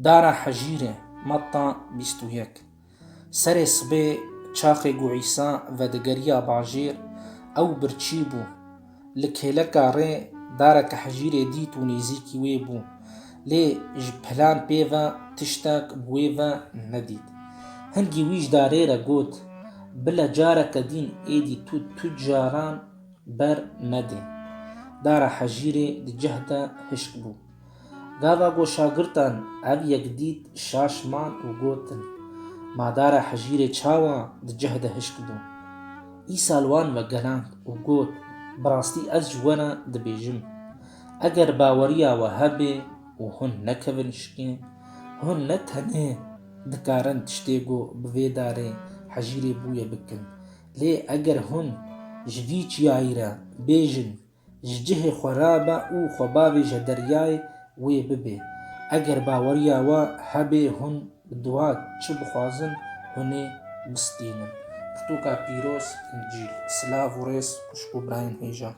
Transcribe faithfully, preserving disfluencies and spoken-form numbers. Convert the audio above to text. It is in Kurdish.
Dara Hejîrê, Metta bîst û yek. Serê sibê çaxê ku Îsa vedigeriya bajêr, ew birçî bû. Li kêleka rê dareke hejîrê dît û nêzîkî wê bû. Lê ji pilan pê ve tiştek bi wê ve nedît. Hingî wî ji darê re got, "Bila careke dîn êdî tu tu caran ber nedê." Dara hejîrê di cih de hişk bû. Gava ku şagirtan ev yek dît, şaş man û gotin, "Ma dara hejîrê çawa di cih de hişk bû?" Îsa li wan vegerand û got, "Bi rastî ez ji we re dibêjim, eger baweriya we hebe û hûn nekevin şikê, hûn ne tenê dikarin tiştê ku bi vê darê hejîrê bûye bikin, lê eger hûn ji vî çiyayî re bêjin, 'Ji cihê xwe rabe û xwe bavêje deryayê', wê bibe. Eger baweriya we hebe, hûn bi dua çi bixwazin, hûn ê bistînin." Pirtûka pîroz, Încîl. Silav û rêz ji bo birayên hêja.